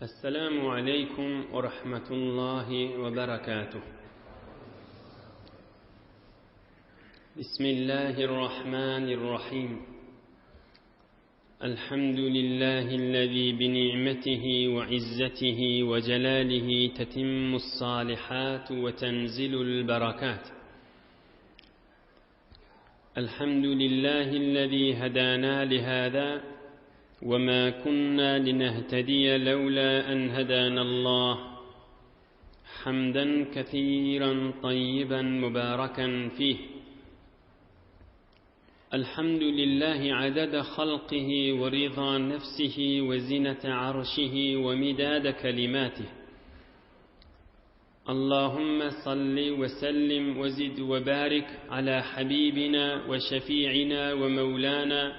Esselamu aleýkum we rahmetullahi we berekatuh. Bismillahirrahmanirrahim. Elhamdülillahi'llezî bi ni'metihi we izzetihi we celâlihi tetimmus salihat we tenzilul berekat. Elhamdülillahi'llezî hedâna lihâzâ ve mâ kunnâ linehtediye levlâ en hedânallah. Hamden kesîren tayyiben mübâreken fîh. Elhamdülillahi adede halqihi ve rıza nefsihi ve zinete arşihi ve midade kelimatih. Allahümme salli ve sellim ve zid ve barik ala habibina ve şefi'ina ve mevlana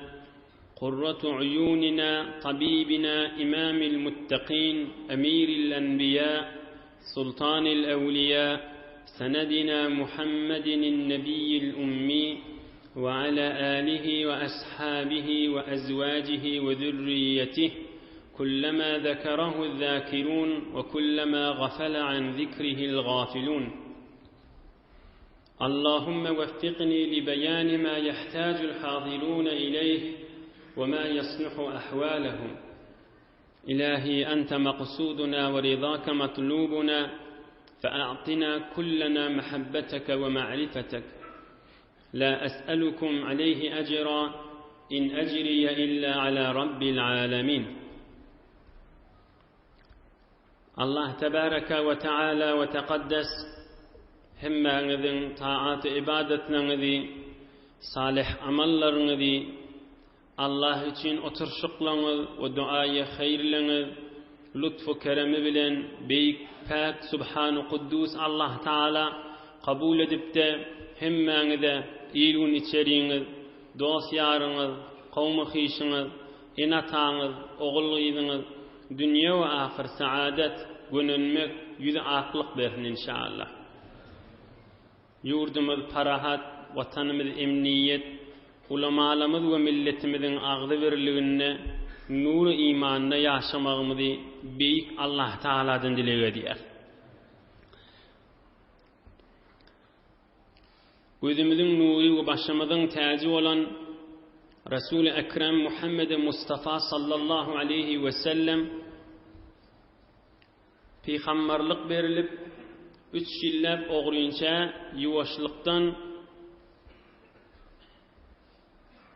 qurratu uyunina tabibina imamil muttaqin emiril enbiya sultanil evliya senedina Muhammedin nebiyyil ummi ve ala alihi ve ashabihi ve ezvacihi ve zürriyetihi كلما ذكره الذاكرون وكلما غفل عن ذكره الغافلون اللهم وفقني لبيان ما يحتاج الحاضرون إليه وما يصلح أحوالهم إلهي أنت مقصودنا ورضاك مطلوبنا فأعطنا كلنا محبتك ومعرفتك لا أسألكم عليه أجرا إن أجري إلا على رب العالمين Allah tebareke we teala we tekaddes hemmäňiziň taat ybadatlaryňyzy, salyh amallaryňyzy, Allah üçin oturşyklaryňyz we duaýy haýyrlaryňyz lutfu keremi bilen beýik päk Subhanu Kuddus Allah Taala kabul edipde hemmäňize il-gün içeriňiz, dost-ýaryňyz, kowmy-hyşyňyz, ene-ataňyz, ogul-gyzyňyz dünýe we ahyr saadet, gönenmek, ýüzi aklyk bersin inşallah. Ýurdumyz parahat, Watanymyz emniýet, ulamalamyz we milletimiziň agzybirliginde, nury imanda ýaşamagymyzy Beýik Allah Tagaladan dileg edýäris. Gözümiziň nury we başymyzyň täji bolan Resuly Ekrem Muhammedi Mustafa sallallahu aleýhi we sellem pygamberlik berilip, üç ýylläp ogrynça ýuwaşlykdan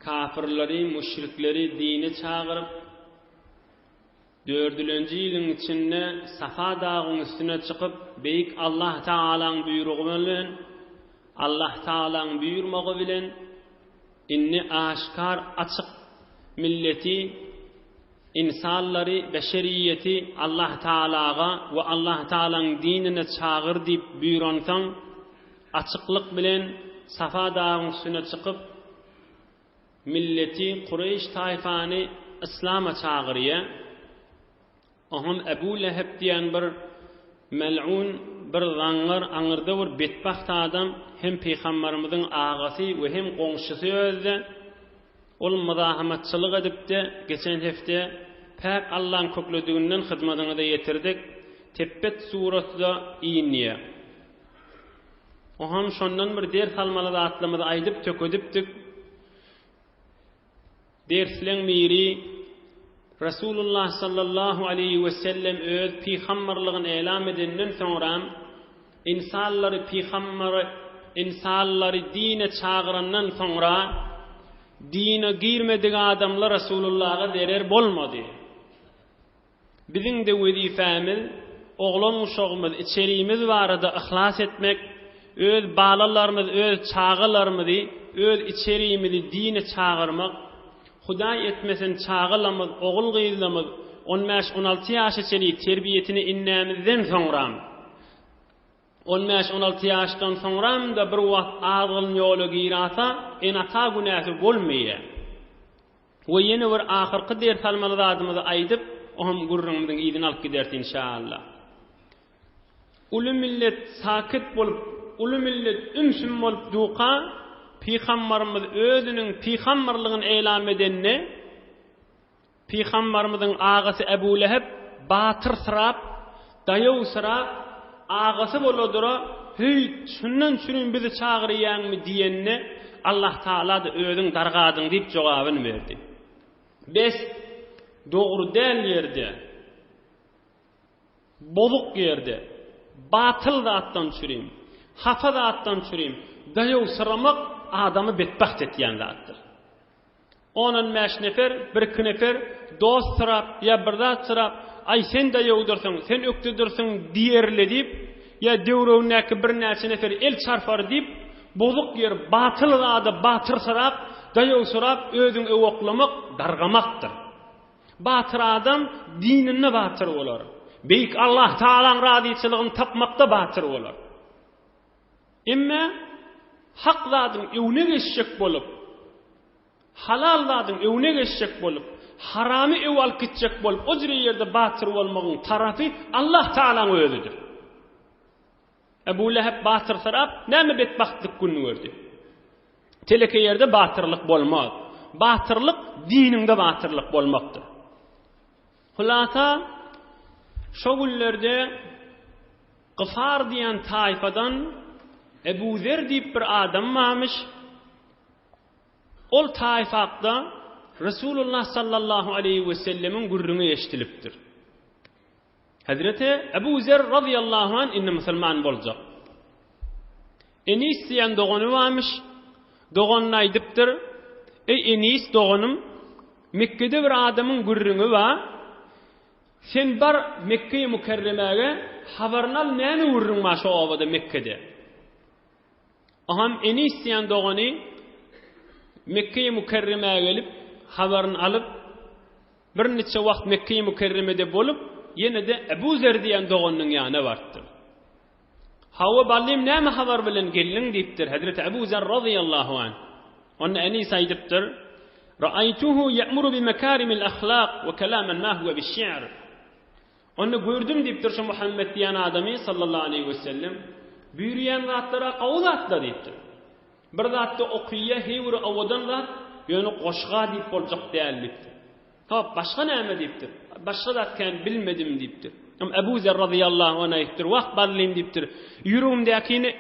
kafyrlary, müşrikleri dine çagyryp, Dördülenji ýylyň içinde Safa dagyň üstüne çykyp, Beýik Allah Tagalaň buýrugy bilen, Allah Tagalaň buýurmagy bilen, indi aşkar açyk milleti, ynsanlary, beşeriýeti Allah Tagalaga we Allah Tagalaň dinine çagyr diýip buýransoň, açyklyk bilen Safa dagyň üstüne çykyp, Milleti Kureýş taýfany yslama çagyrýa. Oňam Ebu Leheb diýen bir mel'un, bir zaňňar, aňyrda bir betbagt adam, hem pygambarymyzyň agasy we hem goňşusy özde. Ol myzahymatçylyk edipdi, geçen hepde päk Allaň köklediginden hyzmatyňyza ýetirdik, Tebbet surasy-da inýä. Oňam şondan bir ders almaly zatlarymyzy aýdyp tökedipdik. Dersleň biri Resulullah sallallahu aleýhi we sellem öz pygamberligini elam edenden soňram ynsanlary pygambere ynsanlary dine çagyrandan soňra dine girmedik adamlar Resulullaha zerer bolmady. Biziň-de wezipemiz oglan-uşagymyz, içerimiz barada yhlas etmek, öz balalarymyz, öz çagalarymyzy, öz içerimizi dine çagyrmak. Hudaý etmesin çagalarymyz, ogul-gyzlarymyz on bäş-on alty ýaşa çenli terbiýesini inämizden soňram, on bäş-on alty ýaşdan soňram-da bir wagt azgyn ýola girasa, ene-ata günäsi bolmaýar. We ýene bir ahyrky ders almaly zadymyzy aýdyp, oňam gürrüňimiziň yzyny alyp gideris inşallah. Uly millet sakyt bolup, uly millet ümsüm bolup duka, Pygambarymyz özüniň pygambarlygyny elam edende, Pygambarymyzyň agasy Ebu Leheb. batyrsyrap, daýawsyrap, agasy boladura, Heý, şundan çürin bizi çagyrýaňmy diýende, Allah Tagala-da özüň dargadyň diýip jogabyny berdi. Bes, dogry däl ýerde, bozuk ýerde, batyl zatdan çürim, hapa zatdan çürim, daýawsyramak adamy betbagt etýän zatdyr. On-on bäş nefer, birki nefer dost syrap ýa bir zat syrap, Aý, sen daýawdyrsyň, sen ökdedirsiň diýerli diýip, ýa döwregindäki birnäçe nefer el çarpar diýip, bozuk ýer, batyl zada batyrsyrap, daýawsyrap özüňi öwaklamak dargamakdyr. Batyr adam dininde batyr bolar. Beýik Allah Tagalaň razyçylygyny tapmakda batyr bolar. Emme hak zadyň öwüne geçjek bolup, halal zadyň öwüne geçjek bolup, haramy öw alyp gitjek bolup, o jüre ýerde batyr bolmagyň tarapy Allah Tagalaň özüdir. Ebu Leheb batyrsyrap, näme betbagtlyk gününi gördi. Teleke ýerde batyrlyk bolmaz. Batyrlyk diniňde batyrlyk bolmakdyr. Hulasa, şo günlerde Gyfar diýen taýfadan Ebu Zer diýip bir adam barmyş. Ol taýfakda Resulullah sallallahu aleýhi we sellemiň gürrüňi eşidilipdir. Hezreti Ebu Zer razyýallahu anh indi musulman boljak. Enis diýen dogany barmyş. Doganyna aýdypdyr, Eý Enis doganym, Mekgede bir adamyň gürrüňi bar. Sen bar Mekgeýi Mükerremäge habaryny al näme gürrüň bar şo obada Mekgede. Oham Enis diýen dogany Mekgeýi Mükerremä gelip habaryny alyp bir niçe wagt Mekgeýi Mükerremede bolup ýene-de Ebu Zer diýen doganynyň ýanyna barypdyr. Hawa ballym näme habar bilen geldiň diýipdir Hezreti Ebu Zer razyýallahu anh. Onda Enis aýdypdyr, Ra'aýtuhu ýa'muru bi mekarimil ahlak we kelamen ma huwe biş-şi'r. Onda gördüm diýipdir şu Muhammet diýen adamy sallallahu aleýhi we sellem buýurýan zatlara gowy zatlar diýipdir. Bir zatda okyýa heý bir owadan zat, ýöne goşga diýip boljak däl diýipdir. Hop, başga näme diýipdir. Başga zat kän bilmedim diýipdir. Hem Ebu Zer razyýallahu anh aýdypdyr, Wah, ballym diýipdir. Ýüregimdäkini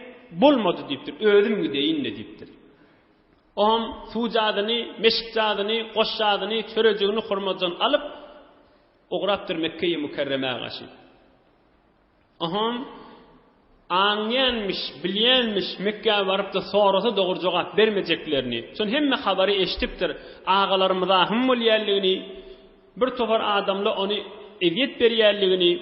bolmady diýipdir. Özüm gideýin-le diýipdir. Oňam suwjadyny, meşikjadyny, goşjadyny, çörejigini, hurmajygyny alyp, ugrapdyr Mekgeýi Mükerremä garşy. Oňam aňýanmyş, bilýänmiş, Mekgä baryp-da sorasa dogry jogap bermejeklerini. Şon hemme habary eşidipdir. Agalary myzahym bolýanlygyny, bir topar adamla ony ezýet berýänligini,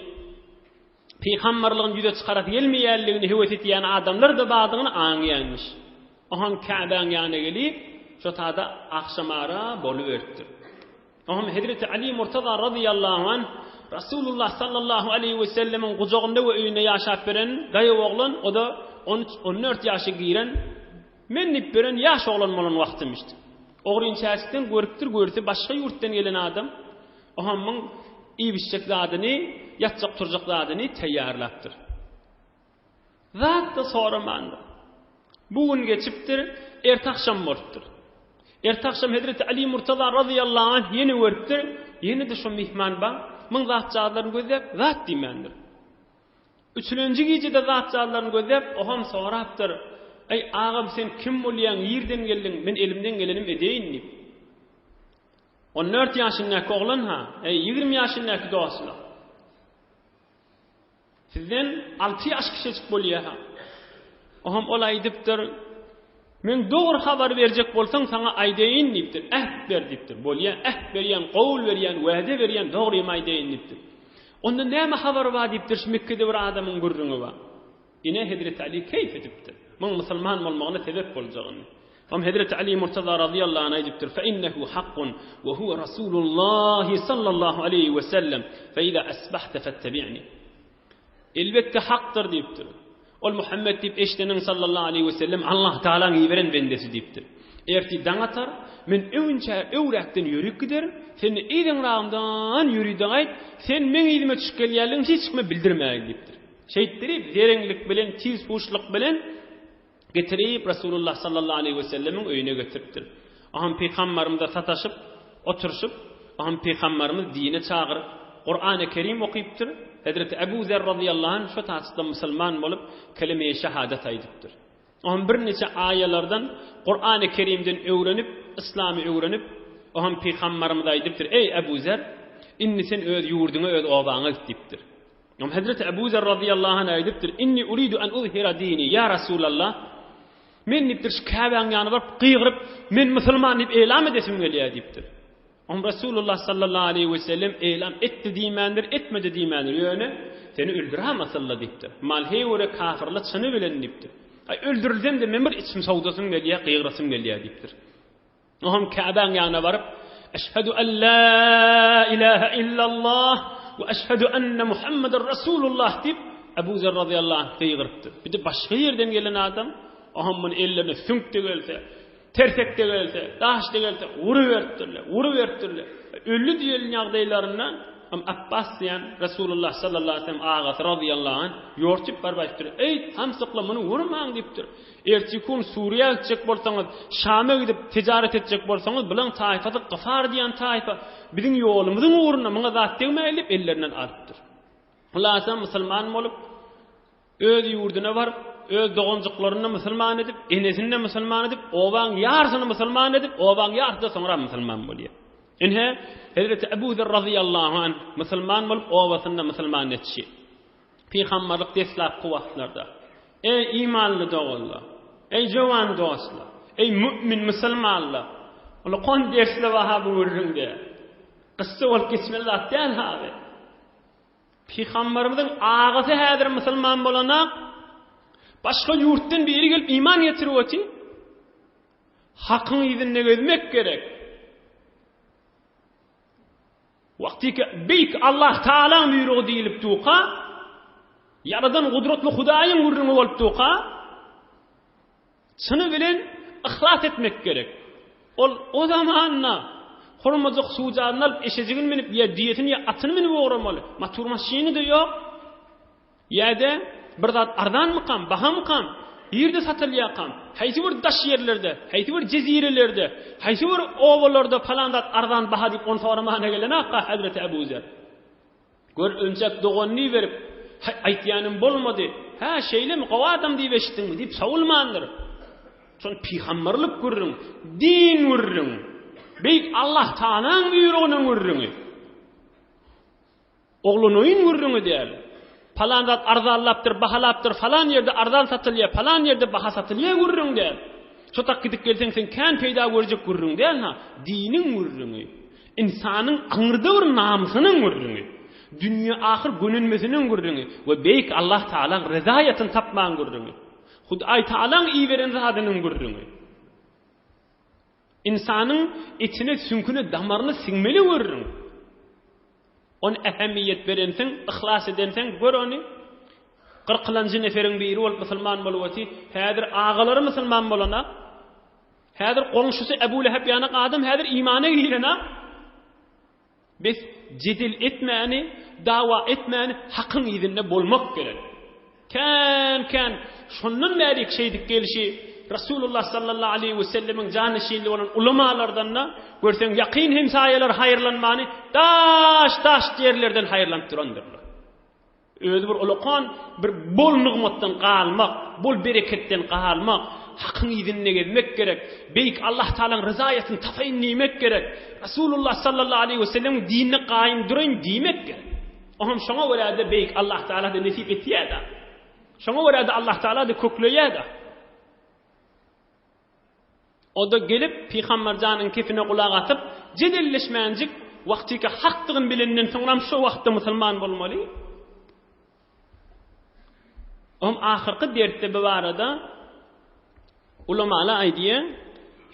pygamberligini ýüze çykarasy gelmeýänligini höwes etýän adamlar-da bardygyny aňýanmyş. Oňam Käbäň ýanyna gelip, şo tada agşamara boluberipdir. Oňam Hezreti Ali Murtaza razyýallahu anh Rasulullah sallallahu aleýhi we sellemiň gujagynda we öýünde ýaşap beren daýaw oglan, o-da on üç, on dört ýaşa giren, men diýip beren ýaş oglan bolan wagtymyşdy. Ogryn çäşikden görüpdir, görse başga ýurtdan gelen adam, oňam iýip-içjek zadyny, ýatjak-turjak zadyny taýýarlapdyr. Zat-da soramandyr. Bu gün geçipdir, erte agşam bolupdyr. Erte agşam Hezreti Ali Murtaza razyýallahu anh ýene görüpdir, ýene-de şo myhman bar, muň zat-jazlaryny gözläp, zat diýmändir. Üçülenji gije-de zat-jazlaryny gözläp, oňam sorapdyr, Eý, agam, sen kim bolýaň, nirden geldiň, men elimden gelenim edeýin diýip. On dört ýaşyndaky oglan-ha, eý, 20 ýaşyndaky dostlar. Sizden alty ýaş kiçejik bolýa-ha. Oňam ol aýdypdyr, Men dogry habar berjek bolsaň, saňa aýdaýyn diýipdir. Äht ber diýipdir. Bolýa, äht berýän, gowul berýän, wade berýän, dogrymy aýdaýyn diýipdir. Onda näme habar bar diýipdir, şu Mekgede bir adamyň gürrüňi bar. Ine Hezreti Ali keýp edipdir. Muň musulman bolmagyna sebep boljagyny. Hem Hezreti Ali Murtaza razyýallahu anh aýdypdyr, Fe innehu hakkun we huwe Rasulullahi sallallahu aleýhi we sellem, fe iza asbahte fettebi'ni. Elbetde hakdyr diýipdir. Ol Muhammet diýip eşideniň sallallahu aleýhi we sellem Allah Taalaň iberen bendesi diýipdir. Ertir daň atar, men öwünçä öwräkden ýörüp giderin, sen yzyňragymdan ýörüde gaýt, sen meň yzyma düşüp gelýänligiňi hiç kime bildirmägin diýipdir. Şeýtdirip, zereňlik bilen, tiz huşluk bilen getirip Resulullah sallallahu aleýhi we sellemiň öýüne getiripdir. Aham pygambarymyza sataşyp, oturyşyp, aham pygambarymyz dine çagyryp. Kurany Kerim okypdyr. Hezreti Ebu Zer razyýallahu anh şo taçda musulman bolup, kelime-i şehadet aýdypdyr. Oňam birniçe aýalardan Kurany Kerimden öwrenip, yslamy öwrenip, oňam pygambarymyz aýdypdyr, Eý Ebu Zer, indi sen öz ýurduňa, öz obaňa git diýipdir. Oňam Hezreti Ebu Zer razyýallahu anh aýdypdyr, Inni uridu an uzhira dini, ýa Rasulallah, men diýipdir, şu Käbäň ýanyna baryp gygyryp, men musulman diýip elam edesim gelýär diýipdir. Oňa Resulullah sallallahu aleýhi we sellem eýlam etdi diýmändir, etmedi diýmändir, ýöne seni öldüräm asylla diýipdir. Malheý görä kafyrla çyny bilen diýipdir. Aý öldürilsem-de men bir içim sowdasym gelýär, gygyrasym gelýär diýipdir. Oňam Käbäň ýanyna baryp, Eşhedü en la ilahe illallah we eşhedü enne Muhammeden Resulullah diýip, Ebu Zer razyýallahu anh gygyrypdyr. Bir-de başga ýerden gelen adam, oňam muny ellerine süňk-de gelse, Tersek-de gelse, daş-da gelse, uruberipdirler, uruberipdirler. Öldi diýen ýagdaýlarynda hem Apbas diýen Resulullah sallallahu aleyhi ve sellem agasy razyýallahu anh ýortup baryp aýdypdyr, Eý, samsyklar, muny urmaň diýipdir. Erteki gün Suriýa gitjek bolsaňyz, Şama gidip tijaret etjek bolsaňyz, bulaň taýpasy Gyfar diýen taýpa, biziň ýolumyzyň ugrunda muňa zat degmäýli diýip ellerinden alypdyr. Hulasa musulman bolup, Öz ýurduna baryp, öz doganjyklaryny-da musulman edip, enesini-de musulman edip, obaň ýarsyny musulman edip, obaň ýarysy-da soňra musulman bolýar. Ine, Hezreti Ebu Zer razyýallahu anh musulman bolup, obasyny-da musulman etşi. Pygamberlik deslapky wagtlarda, Eý, imanly doganlar! Eý, jowan dostlar! Eý, mümin musulmanlar! Uly dersli bar-ha bu gürrüňde. Kyssa bolup geçmeli zat däl-ha bu. Pygamberimiziň agasy häzir musulman bolanak, başga ýurtdan biri gelip iman getirip otyr. Hakyň yzynda gezmek gerek. Wagtyky beýik Allah Taalaň buýrugy diýilip duka, ýaradan gudratly Hudaýyň gürrüňi bolup duka, Çyny bilen yhlas etmek gerek. Ol o zamanda hormajyk suwjaryny alyp, eşejigini münüp, ýa düýesini, ýa atyny münüp ugramaly. Motor maşyny-da ýok. Ýa-da bir zat arzanmykam, bahamykam, nirde satylýarkam, haýsy bir daş ýerlerde, haýsy bir jezirelerde, haýsy bir obalarda palan zat arzan baha diýip ony soramana gelenok-a Hezreti Ebu Zer. Gör, önjek doganyny berip, Haý, aýtýanym bolmady. Hä, şeýlemi, gowy adam diýip eşitdiňmi? diýip sowulmandyr. Şol pygamberlik gürrüň, din gürrüň, beýik Allah Tagalaň buýrugynyň gürrüňi. Oglanoýun gürrüňi däl. Palan zat arzanlapdyr, bahalapdyr, falan ýerde arzan satylýar, falan ýerde baha satylýar gürrüň däl. Şo tak gidip gelseň sen kän peýda görjek gürrüň däl-ha, diniň gürrüňi. Ynsanyň aňyrda bir namysynyň gürrüňi, dünýe-ahyr gönenmesiniň gürrüňi we Beýik Allah Tagalaň rezaýatyny tapmagyň gürrüňi. Hudaý Tagalaň iberen zadynyň gürrüňi. Ynsanyň etine, süňküne, damaryna siňmeli gürrüň. Ony ähemiýet berensiň, yhlas edenseň, gör ony. Gyrkylanjy neferiň biri bolup musulman bolup oty, häzir agalary musulman bolana, Häzir goňşusy Ebu Leheb ýanak adam häzir imana giren-a. Bes jedel etmäni, dawa etmäni hakyň yzynda bolmak gerek. Kän-kän şondan bärik şeýdip gelşi Rasulullah sallallahu aleýhi we sellemiň janyşinli bolan ulamalardan-da görseň ýakyn hemsaýalar haýyrlanmany daş-daş ýerlerden haýyrlanyp durandyrlar. Özi bir ulakan bir bol nygmatdan galmak, bol bereketden galmak, Hakyň yzynda gezmek gerek. Beýik Allah Tagalaň ryzaýatyny tapaýyn diýmek gerek. Rasulullah sallallahu aleýhi we sellemiň dinine gaýym duraýyn diýmek gerek. Oňam şoňa görä-de beýik Allah Tagala-da nesip etýär-de. Şoňa görä-de Allah Tagala-da kökleýär-de. O-da gelip, Pygamber janyň kepine gulak asyp, jedelleşmänjik, wagtyky hakdygyny bilenden soňram şo wagtda musulman bolmaly. Oňam ahyrky dersde bu barada ulamalar aýdýar,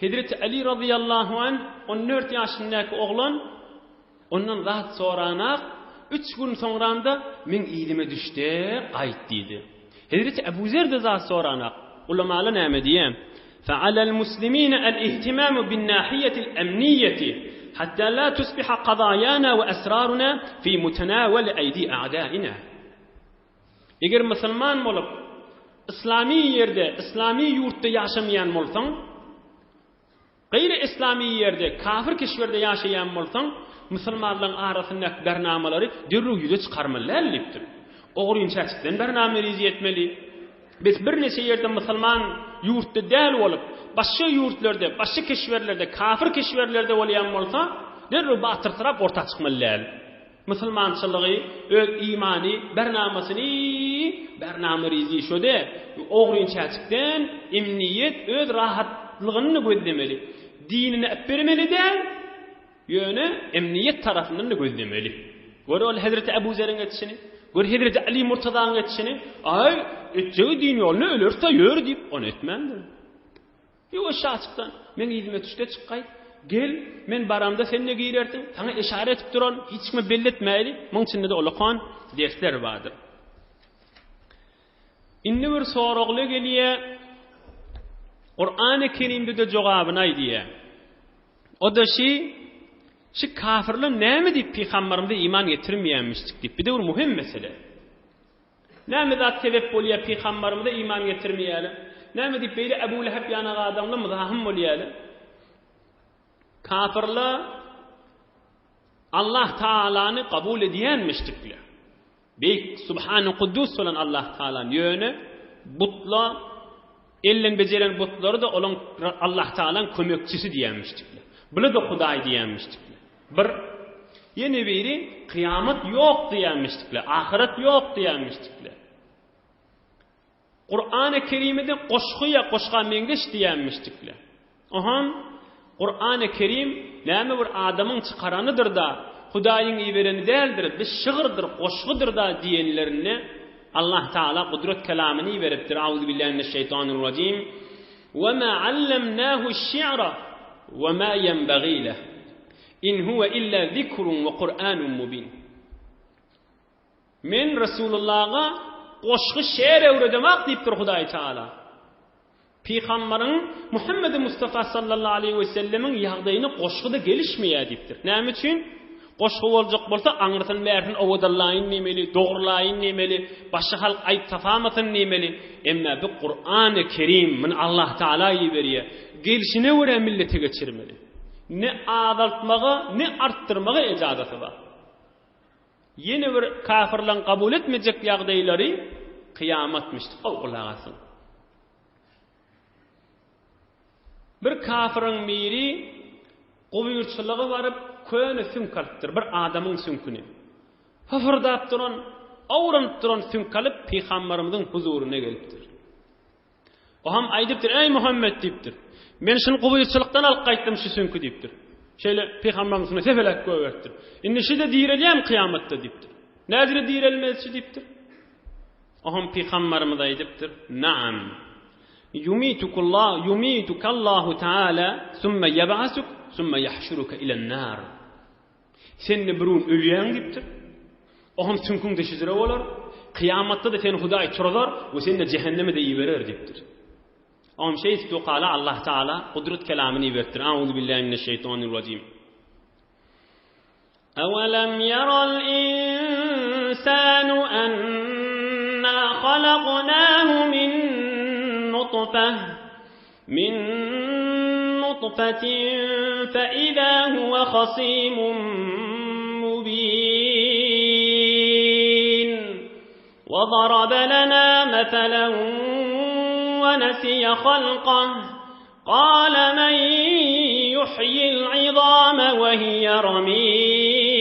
Hezreti Ali razyýallahu anh 14 ýaşyndaky oglan Ondan zat soranak, üç gün soňram-da meň yzyma düş-de, gaýt diýdi. Hezreti Ebu Zer-de zat soranak. Ulamalar näme diýýär? Fe'alel muslimine el-ihtimamu bin-nahiýetil emniýeti, hatta la tusbiha kazaýana we esraruna fi mutenaweli eýdi a'daina. Eger musulman bolup, yslamy ýerde, yslamy ýurtda ýaşamaýan bolsaň, Gaýry yslamy ýerde, kafir keşwerde ýaşaýan bolsaň, Musulmanlaryň arasyndaky bernamalary derrew ýüze çykarmaly däl diýipdir. Ogryn çäçikden bernamerizi etmeli. Biz birneçe ýerde musulman ýurtda däl bolup, başga ýurtlarda, başga keşwerlerde, kafir keşwerlerde bolýan bolsa, derrew batyrsyrap orta çykmaly däl. Musulmançylygy, öz imany, bernamasyny bernamerizi şöde ogryn çäçikden emniýet öz rahatlygyny gözlemeli. Dinini äpbermeli däl. Ýöne emniýet tarapyndan-da gözlemeli. Gör ol hezreti Ebu Zeriň etişini, gör hezreti Aly Murtazaň etişini. Aý, etjegi din ýoluna ölerse ýör diýip, ony etmändir. Ýuwaş açykdan, meň yzyma düşde çyk gaýt. Gel, men baramda sen-de girersiň. Saňa eşara edip duran, hiç kime belli etmäýli. Muň içinde-de ullakan dersler bardyr. Indi bir soragly gelýär. Kurany Kerimde-de jogabyny aýdýar. O-da şi, Şi kafirler näme diýip pygambarymyza iman getirmeýänmişdik diýip. Bir-de bir muhim mesele. Näme zat sebep bolýar pygambarymyza iman getirmeýärler? Näme diýip beýle Ebu Leheb ýanak adamlar myzahym bolýarlar? Kafirler Allah Taalany kabul edýänmişdikler. Beýik Subhany Kuddus bolan Allah Taalany ýöne butla elden bejeren butlary-da olaň Allah Taalaň kömekçisi diýenmişdikler. Bula-da Hudaý diýenmişdikler. Bir ýene biri kyýamat ýok diýenmişdikler, ahyret ýok diýenmişdikler. Kurany Kerimede goşgy ýa goşga meňzeş diýenmişdikle. Oham, Kurany Kerim näme bir adamyň çykaranydyr-da, Hudaýyň ibereni däldir, bi şygyrdyr, goşgudyr-da diýenlerinde Allah Tagala gudrat kelamyny iberipdir, Auzubillahi mineşşeýtanirrajim, Ve ma allemnahu şi'ra ve ma yenbagî leh. In huve illa zikrun ve Kur'anun mubin. Men Resulullaha goşgy şeýer öwredemak diýipdir Hudaý Taala. Pygambaryň Muhammedi Mustafa sallallahu aleýhi we sellemiň ýagdaýyna goşgy-da gelişmeýär diýipdir. Näme üçin? Goşgy boljak bolsa aňrysyny bärisini owadanlaýyn diýmeli, dogrulaýyn diýmeli, başga halk aýyp tapamasyn diýmeli. Emma bu Kurany Kerim, muny Allah Taala iberýär. Gelşine görä millete geçirmeli. Ne azaltmaga, ne artdyrmaga ejazasy bar. Ýene bir kafirleň kabul etmejek ýagdaýlary kyýamatmyş. Gowy gulak asyň. Bir kafiriň biri gubyrçylyga baryp köne süňk alypdyr, bir adamyň süňküni. Hysyrdap duran, awranyp duran süňk alyp pygamberimiziň huzuryna gelipdir. O hem aýdypdyr, Eý Muhammet diýipdir. Men şuny gubyrçylykdan alyp gaýtdym şu süňki diýipdir. Şeýle pygamberyň üstüne sepeläp goýberipdir. Indi şu-da direlýärmi kyýamatda diýipdir. Nädire direlmez şu diýipdir. O hem pygamberimiz aýdypdyr, Naam. Yumitukullah, yumitukallahu taala, summa yeb'asuk, summa yahşuruka ilen-nar. Sen-de bir gün ölýäň diýipdir. Oňam süňküň deşijire bolar. Kyýamatda-da seni Hudaý turazar we seni-de jähenneme-de iberer diýipdir. Oňam şeýdip dokala Allah Taala gudrat kelamyny iberipdir. Auzubillahi mineşşeýtanirrajim. Awalam yaral insanu anna halaknahu min nutfeh Min nutfetin fe izâ huve hasîmun mubîn. Ve darabe lenâ meselen ve nesiye halkah. Kâle men yuhyil izâme ve hiye ramîm.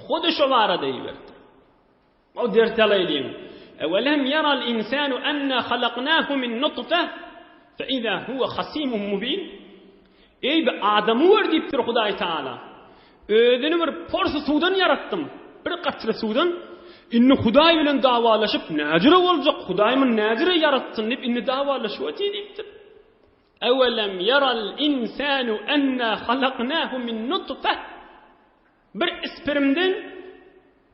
Hudy şo barada iberdi. O ders alaýlyň. Ewelem yaral insanu anna halaknahu min nutfe fe iza huwa hasimun mubin. Eý bir adamy gör diýipdir Hudaý Taala. Özüni bir porsy suwdan ýaratdym. Bir gatra suwdan. Indi Hudaý bilen dawalaşyp näjüre boljak? Hudaý muny näjüre ýaratsyn diýip indi dawalaşyp otyr diýipdir. Ewelem yaral insanu anna halaknahu min nutfe. Bir isperimden,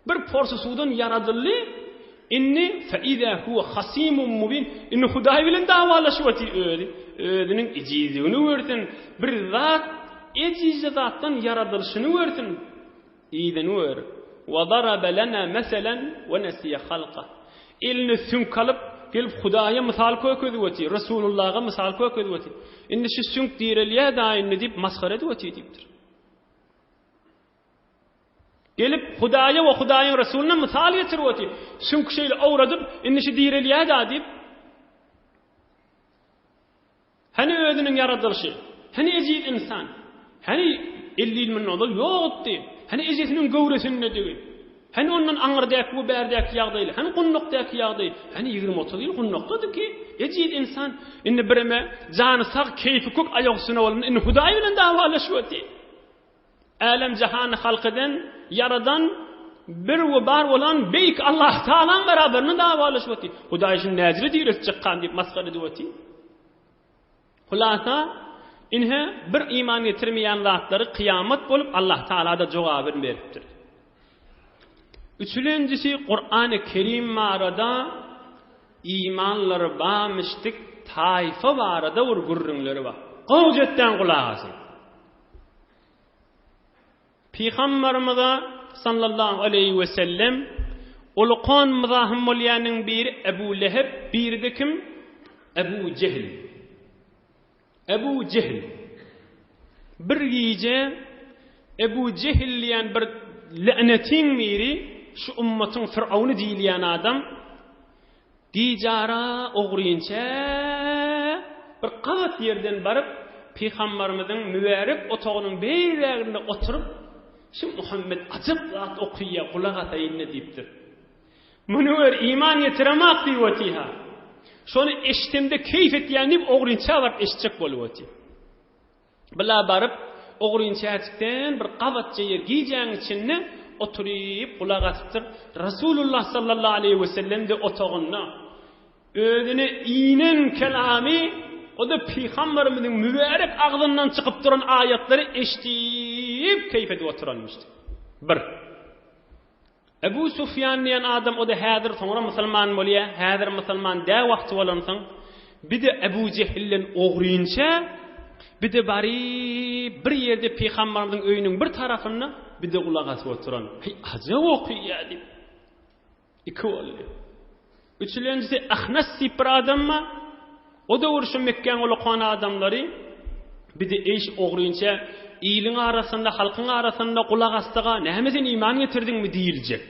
bir porsy suwdan ýaradyldy, indi fe-izâ huwe hasimun mubin, indi Hudaý bilen dawalaşyp otyr özi, özüniň ejizligini görsün, bir zat, ejizje zatdan ýaradylyşyny görsün, yzyny gör. Ve darabe lena meselen ve nesiye halka. Eline süňk alyp, Gelip Hudaýa mysal kökezip otyr, Resulullaha mysal kökezip otyr. Indi şu süňk direlýär-dä indi diýip masgara edip otyr diýipdir. Gelip Hudaýa we Hudaýyň Resulyna mysal getirip otyr. Süňk şeýle owradyp, indi şu direlýär-dä diýip. Hany özüniň ýaradylyşy? Hany ejiz ynsan? Hany 50 ýyl mundan ozal ýokdy? Hany ejesiniň göwresindedigi? Hany ondan aňyrdäki we bärdäki ýagdaýlar? Hany gundakdaky ýagdaý? Hany ýigrimi-otuz ýyl gundakdady ki, ejiz ynsan indi bireme jany sag, keýpi kök aýak üstüne bolanda indi Hudaý bilen dawalaşyp otyr. Älem-jahany halk eden, ýaradan, bir we bar bolan beýik Allah Tagalaň beraberinde dawalaşyp otyr. Hudaý şuny näjele diriltjekkan diýip masgara edip otyr. Hulasa, inhe bir iman getirmeýän zatlary kyýamat bolup Allah Tagala-da jogabyny beripdir. Üçülenjisi Kurany Kerim barada imanlary bamyşdyk taýfa barada bir gürrüňleri bar. Gowja etdäň gulak asyň. Pygambarymyza sallallahu aleýhi we sellem ulukan myzahym bolýanyň biri Ebu Leheb, biri-de kim? Ebu Jehil. Ebu Jehil. Bir gije Ebu Jehil diýen bir länetiň biri, şu ummatyň Firawny diýilýän adam Gijara ogrynça bir gabat ýerden baryp, Pygambarymyzyň mübärek otagynyň beýräginde oturyp, Şu Muhammet ajap zat okyýa, gulak asaýyn-da diýipdir. Muny gör, iman getiremak diýip otyr-ha. Şony eşitemde keýp etýän diýip, ogrynça baryp eşitjek bolup otyr. Bila baryp, ogrynçäjikden bir gabatja ýer gijäň içinde oturyp gulak asypdyr. Rasulullah sallallahu aleýhi we sellem-de otagynda özüne inen kelamy, o-da pygamberimiziň mübärek agzyndan çykyp duran aýatlary eşidip keýp edip oturanmyşdy. Bir. Ebu Sufýan diýen adam o-da häzir soňra musulman bolýar, häzir musulman dä wagty bolansoň, bir-de Ebu Jehilden ogrynça, bir-de baryp bir ýerde pygambarymyzyň öýüniň bir tarapynda bir-de gulak asyp oturan. Heý, ajap okyýar diýip. Iki boldy. Üçülenjisi Ahnas diýip bir adam bar. O döwür şu Mekgäň ulakan adamlary bir-de iş ogrynça iliň arasynda, halkyň arasynda gulak asdyga, näme sen iman getirdiňmi diýiljek.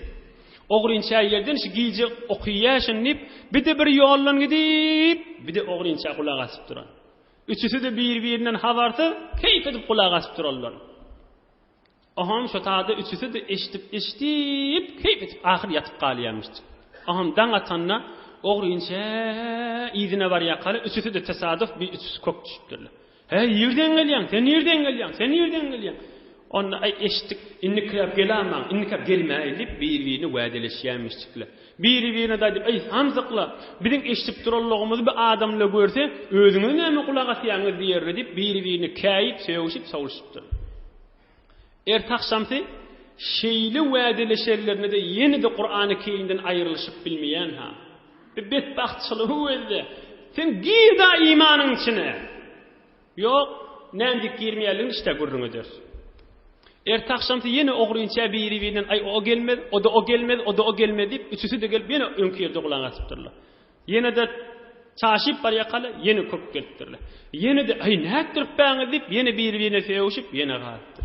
Ogrynça ýerden şu gije okyýaşyn diýip, bir-de bir ýoldan gidip, bir-de ogrynça gulak asyp duran. Üçüsi-de bir-birinden habarsyz, keýp edip gulak asyp duranlar. Oham şo tada üçüsi-de eşidip-eşidip, keýp edip ahyr ýatyp galýarmyşdy. Oham daň atanda ogrynça yzyna barýarkalar üçüsi-de tesaduf bir üçüsi kök düşüpdirler. Heý, nirden gelýäň? Sen nirden gelýäň? Sen nirden gelýäň? Onda aý eşitdik, indikiräp gelamaň, indikäp gelmäý diýip bir-birine wädeleşýärmişdikler. Biri-birine-de aýdyp, Eý, samsyklar, biziň eşidip duranlygymyzy bir adamlar görse, özüňiz näme gulak asýaňyz diýerler diýip, biri-birine käýip, sögüşip, sowulyşypdyr. Ertagşamsy şeýle wädeleşenlerinde-de ýene-de Kurany Kerimden aýrylyşyp bilmeýän-ha. Bir betbagtçylygy gözle. Sen gir-da imanyň içine! Ýok, näme diýip girmeýänligini işdä gürrüň ederis. Ertagşamsy ýene ogrynça biri-birinden aý o gelmez, o-da o gelmez, o-da o gelmez diýip, üçüsi-de gelip ýene öňki ýerde gulak asypdyrlar. Ýene-de çaşyp barýarkalar ýene köp gelipdirler. Ýene-de aý nätdiripbäňiz diýip, ýene biri-birine sögüşip, ýene galypdyr.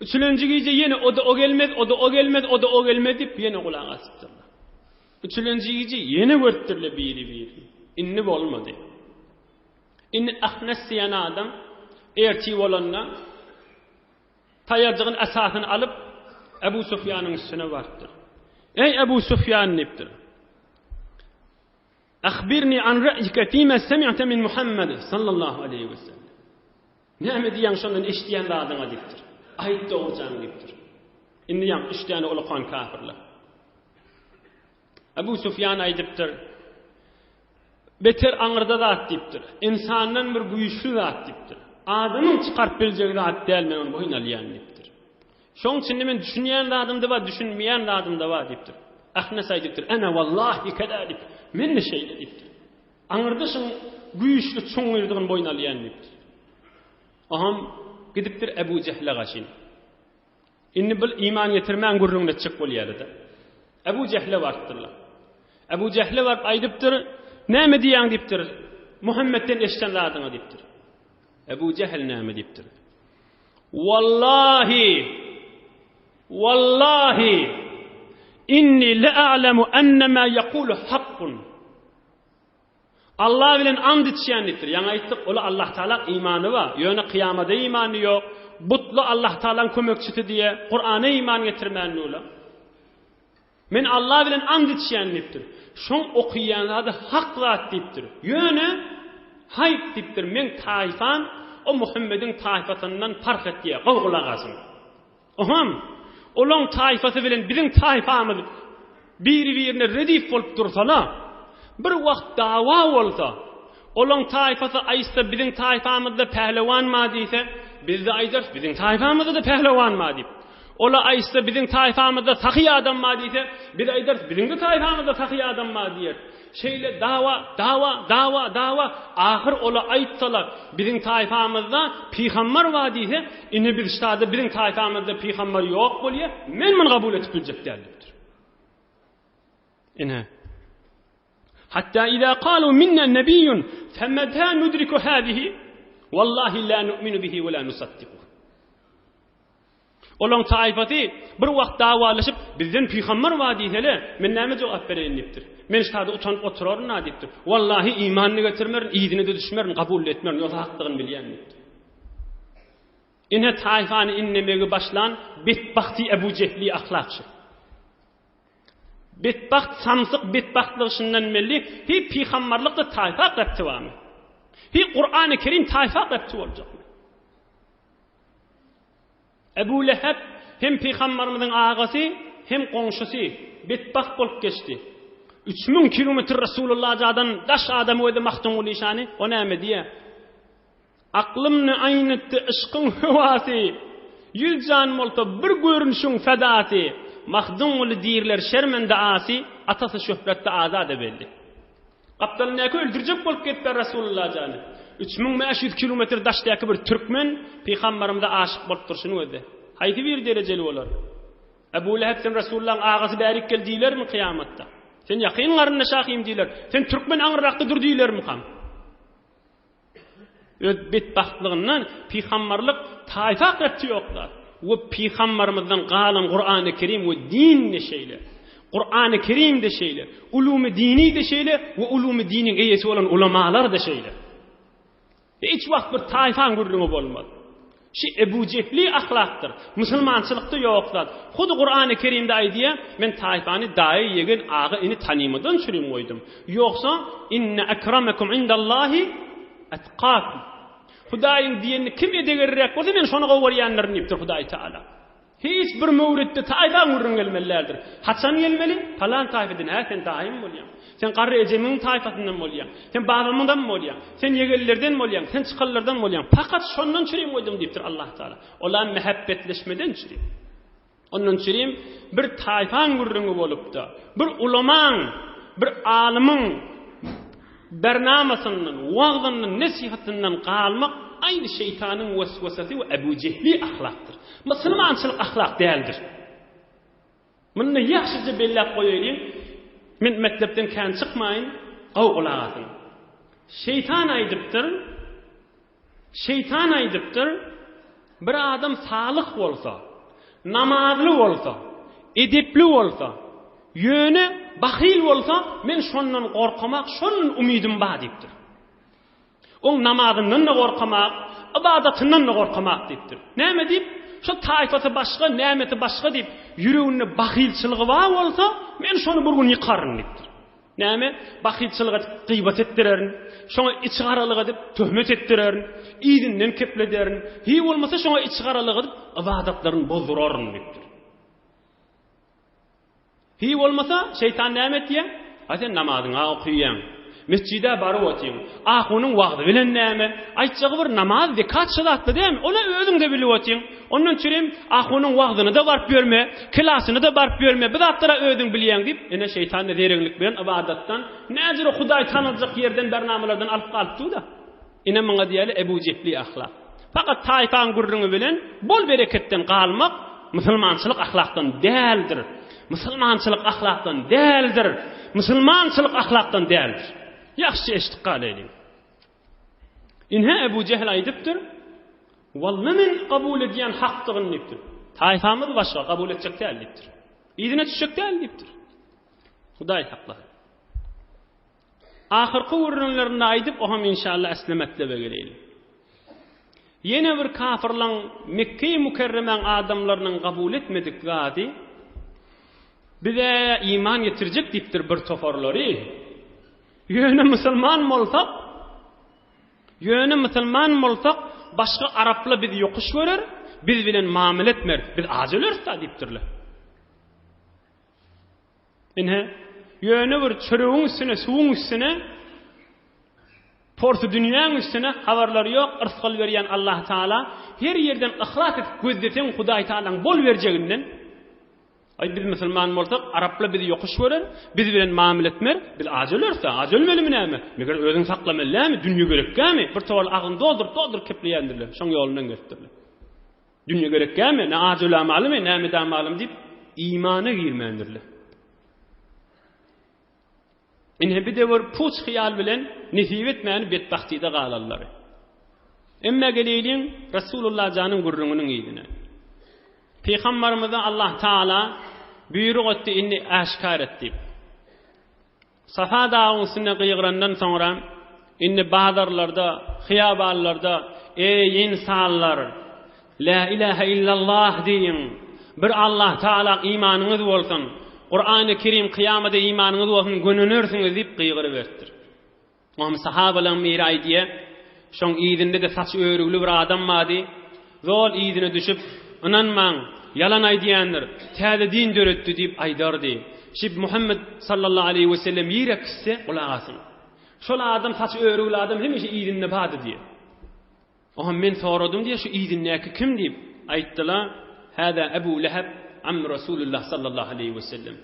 Üçülenji gije ýene o-da o gelmez, o-da o gelmez, o-da o gelmez diýip, ýene gulak asypdyrlar. Üçülenji gije ýene görüpdirler biri-birini. Indi bolmady. Indi Ahnes diýen adam ertir bolanda taýajygyň esasyny alyp Ebu Sufýanyň üstüne barypdyr. Eý Ebu Sufýan diýipdir. Akhbirni an ra'yika fima sami'ta min Muhammed sallallahu aleyhi ve sellem. Näme diýýäň şondan eşidýän zadyňa diýipdir. Aýt dogrujaň diýipdir. Indi ýaň üç däne ulakan kafirler. Ebu Sufýan aýdypdyr, Beter aňyrda zat diýipdir. Ynsandan bir güýçli zat diýipdir. Adamyň çykaryp biljegi zat däl, men ony boýun alýan diýipdir. Şoň üçin men düşünýän zadym-da bar, düşünmeýän zadym-da bar diýipdir. Ahnes aýdypdyr, Ene wallahi kezalik. Men-de şeýle diýipdir. Aňyrda şuň güýçli çuňňurdygyny boýun alýan diýipdir. Aham gidipdir Ebu Jehle gaşyn. Indi bil iman getirmän gürrüňini etjek bolýardy-da. Ebu Jehle barypdyrlar. Ebu Jehle baryp aýdypdyr, Näme diýýäň diýipdir. Muhammetden eşiden zadyňa diýipdir. Ebu Jehil näme diýipdir? Wallahi Wallahi inni la'lamu anna ma yaqulu haqqun. Allah bilen and içýän diýipdir. Ýaňy aýtdyk, ola Allah Taala imany bar. Ýöne kyýamada imany ýok. Butly Allah Taalaň kömekçisi diýe, Kur'ana iman getirmän ola. Men Allah bilen and içýän diýipdir. Şoň okaýan zady hak zat diýipdir. Ýöne haýp diýipdir, meň taýfam o Muhammediň taýfasyndan parh etýär. Gowy gulak asyň. Oham, olaň taýfasy bilen biziň taýfamyz biri-birine redif bolup dursala, bir wagt dawa bolsa, olaň taýfasy aýtsa biziň taýfamyzda pählewan bar diýse, biz-de aýdarys biziň taýfamyzda-da pählewan bar diýip. Ola aýtsa biziň taýfamyzda sahy adam bar diýse, biz aýdarys biziň-de taýfamyzda sahy adam bar diýeris. Şeýle dawa, dawa, dawa, dawa, ahyr ola aýtsalar biziň taýfamyzda pygambar bar diýse, ine biz ştada biziň taýfamyzda pygambar ýok bolýa, men muny kabul edip biljek däl diýipdir. Ine. Hatta iza kalu minna nebiyyun femeta nudriku hadihi wallahi la nu'minu bihi we la nusaddiku. Olaň taýfasy bir wagt dawalaşyp, bizden pygambar bar diýsele, men näme jogap bereýin diýipdir. Men ştada utanyp oturaryn-a diýipdir. Wallahi imanyny getirmerin, yzyna-da düşmerin, kabul etmerin, ýogsa hakdygyny bilýän diýipdir. Ine taýfany inlemegi başlan betbagty Ebu Jehli ahlakçy. Betbagt samsyk betbagtlygy şundan belli, hi pygambarlykda taýfa repti barmy? Hi Kurany Kerim taýfa repti boljakmy? Ebu Leheb hem pygambarymyzyň agasy, hem goňşusy betbagt bolup geçdi. 3000 kilometr Resulullah jadan daş adam özi Magtymguly şany, o näme diýýär? Aklymny aýnytdy yşkyň höwasy, Ýüz jan bolsa bir görnüşiň fedasy, Mahdumguly diýrler şermende asy, Atasy şöhratda azada belli. Gapdalyndaky öldürjek bolup gezipler Resulullah jany. 3500 kilometr daşdaky bir türkmen pygambarymyza aşyk bolup durşuny gözle. Haýsy biri derejeli bolar? Ebu Leheb sen Resulullahyň agasy bärik gel diýlermi kyýamatda? Sen ýakyn garyndaş ahym diýler. Sen türkmen aňyrrakda dur diýlermikam? Öz betbagtlygyndan pygambarlyk taýfa akrepçi ýok zat. We pygambarymyzdan galan Kurany Kerim we din-de şeýle. Kurany Kerim-de şeýle, ulumy dini-de şeýle we ulumy diniň eýesi bolan ulamalar-da şeýle. Hiç wagt bir taýfaň gürrüňi bolmaz. Şi Ebu Jehli ahlakdyr. Musulmançylykda ýok zat. Hudy Kurany Kerimde aýdýar, men taýfany daýy, ýegen, aga, ini tanymadan çürim goýdum. Ýogsa, inne ekramekum indallahi etkakum. Hudaýyň diýenini kim edegerräk bolsa, men şony gowy görýändirin diýipdir Hudaý Taala. Hiç bir möwritde taýfaň gürrüň gelmeli däldir. Haçan gelmeli? Palan taýfadan, hä sen daýym bolýaň. Sen garry ejemiň taýfasyndan bolýaň. Sen babamyňdan bolýaň. Sen ýegenlerden bolýaň. Sen çykanlardan bolýaň. Pakat şondan çürim goýdum diýipdir Allah Taala. Olam mähebbetleşmeden çürim. Ondan çürim bir taýfaň gürrüňi bolupda, bir ulamaň, bir alymyň bernamasyndan, wagzyndan, nesihatyndan galmak aýny şeýtanyň weswesesi we Ebu Jehli ahlakdyr. Musulmançylyk ahlak däldir. Muny ýagşyja belläp goýaýlyň. Men mekdepden kän çykmaýyn, gowy gulak asyň. Şeýtan aýdypdyr, Şeýtan aýdypdyr, Bir adam salyh bolsa, namazly bolsa, edepli bolsa, ýöne bahyl bolsa, men şondan gorkamak, şondan umydym bar diýipdir. Oň namazyndan-da gorkamak, ybadatyndan-da gorkamak diýipdir. Näme diýip? Şo taýfasy başga, nämesi başga diýip, ýüreginde bahylçylygy bar bolsa, men şony bir gün ýykaryn diýipdir. Näme? Bahylçylyk edip gybat etdirerin, şoňa içigaralyk edip töhmet etdirerin, yzyndan keplederin, hiý bolmasa şoňa içigaralyk edip ybadatlaryny bozduraryn diýipdir. Hiý bolmasa şeýtan näme etýär? A sen namazyňa okaýaň. Mesjide baryp otyň. Ahunyň wagzy bilen näme? Aýtjagy bir namaz, zekat şu zatda dälmi? Ony özüň-de bilip otyň. Ondan çürim ahunyň wagzyna-da baryp ýörme, klasyna-da baryp ýörme, bu zatlara özüň bilýäň diýip, ine şeýtan-da zereňlik bilen ybadatdan, näjüre Hudaý tanaljak ýerden bernamalardan alyp galypdy-da. Ine muňa diýeli Ebu Jehli ahlak. Fakat taýfaň gürrüňi bilen bol bereketden galmak musulmançylyk ahlakdan däldir. Musulmançylyk ahlakdan däldir. Musulmançylyk ahlakdan däldir. Ýagşy eşidip galaýlyň. Ine Ebu Jehil aýdypdyr, Walla men kabul edýän hakdygyny diýipdir. Taýfamyz başga kabul etjek däl diýipdir. Yzyna düşjek däl diýipdir. Hudaý saklasyn. Ahyrky gürrüňlerinde aýdyp, oham inşallah esli metlebe geleýli. Ýene bir kafyrlaň Mekge-i Mükerremäň adamlarynyň kabul etmedik zady, bize iman getirjek diýipdir bir toparlary. Ýöne musulman bolsak, ýöne musulman bolsak, başga araplar bizi ýokuş görer, biz bilen mamele etmer, biz aç öleris-da diýipdirler. Ine, ýöne bir çöregiň üstüne, suwuň üstüne, porsy dünýäň üstüne habarlary ýok, yrsgal berýän Allah Taala her ýerden yhlas edip gözleseň Hudaý Taalaň bol berjeginden. Aý biz musulman bolsak, araplar bizi ýokuş görer, biz bilen mamele etmer, biz aç öleris-ä, aç ölmelimi näme? Meger özüňi saklamaly dälmi, dünýe gerekkämi? Bir towal agzyny dolduryp, dolduryp kepleýändirler, şoň ýolundan gelipdirler. Dünýe gerekkämi, ne aç ölamalymy, näme edamalymy diýip, imana girmändirler. Ine bir de bir puç hyýal bilen nesip etmäni betbagtyda galanlary. Emme geleýliň Resulullah janyň gürrüňiniň yzyna. Pygamberimize Allah Taala buýruk etdi, indi äşgär et diýip. Safa dagyň üstünde gygyrandan soňra, indi bazarlarda, hyýabanlarda, Eý, ynsanlar! Lä ilähe illallah diýiň! Bir Allah Tagala imanyňyz bolsun! Kurany Kerim kyýamada imanyňyz bolsun, gönenersiňiz diýip gygyryberipdir. Oňa sahabalaryň biri aýdýar, Şoň yzynda-da saçy örügli bir adam bardy. Zol yzyna düşüp, Ynanmaň, ýalan aýdýandyr, täze din döretdi diýip aýdardy. Şib Muhammet sallallahu aleýhi we sellem ýere gitse, gulak asyň. Şol adam saçy örügli adam hemişe yzynda bardy diýýär. Oňa men soradym diýýär, şu yzyndaky kim diýip, aýtdylar, Hâzâ Ebu Leheb, ammy Resulullah sallallahu aleýhi we sellem.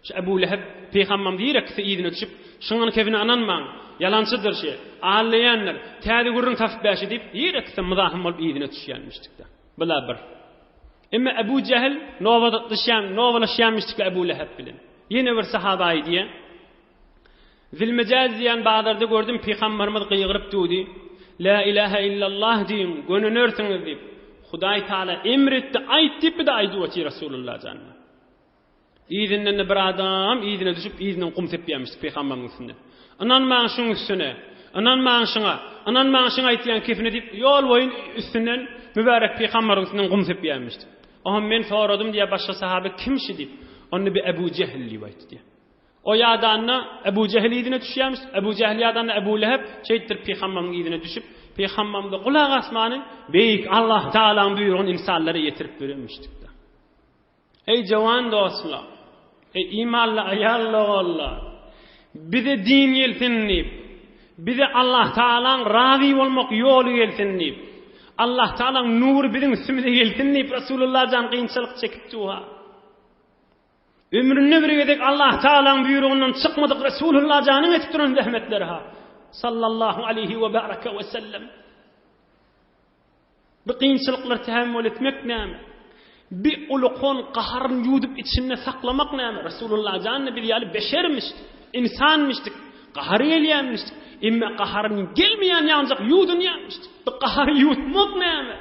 Şu Ebu Leheb pygamberimiz ýere gitse yzyna düşüp, şuňa kebine ynanmaň, ýalançydyr şi, aldaýandyr, täze gürrüň tapyp bäşi diýip, ýere gitse myzahym bolup yzyna düşýänmişdik-de. Bula bir. Emma Ebu Jehil nobatlaşýan, nobalaşýanmişdik-le Ebu Leheb bilen. Ýene bir sahaba aýdýar. Zilmejaz diýen bazarda gördüm, pygamberimiz gygyryp durdy. La ilahe illallah diýiň, gönenersiňiz diýip. Hudaý Taala emr etdi, aýt diýip bir-de aýdyp otyr Resulullah janyna. Yzyndan-da bir adam yzyna düşüp, yzyndan gum sepýärmişdi pygamberiň üstüne. Ynanmaň şuň üstüne, ynanmaň şuňa, ynanmaň şuň aýtýan kepine diýip, ýol boýun üstünden mübärek pygamberiň üstünden gum sepýärmişdi. Oňa men soradym diýýär başga sahabe kim şi diýip. Onda bir Ebu Jehil diýip aýtdy diýýär. O ýadanda Ebu Jehil yzyna düşýärmiş, Ebu Jehil ýadanda Ebu Leheb şeýtdirip pygamberiň yzyna düşüp, pygamberimize gulak asmany beýik Allah Tagalaň buýrugyny ynsanlara ýetirip berenmişdik. Eý jowan dostlar! Eý imanly aýal-ogullar! Bize din gelsin diýip, bize Allah Tagalaň razy bolmak ýoly gelsin diýip, Allah Tagalaň nury biziň üstümize gelsin diýip Resulullah jan kynçylyk çekip duha. Ömründe bir gezek Allah Tagalaň buýrugyndan çykmadyk Resulullah janyň etip duran zähmetleri ha. Sallallahu aleyhi we baraka we sellem. Bu kynçylyklary tähemmül etmek näme? Bi ulukon gaharyny ýuwdup içinde saklamak näme? Resulullah jan biz ýaly beşermişdi, insanmişdik, gahary gelýänmişdik. Emma gaharyny gelmeýän ýanjak ýuwdunýanmişdik. Bu gahary ýuwutmak näme?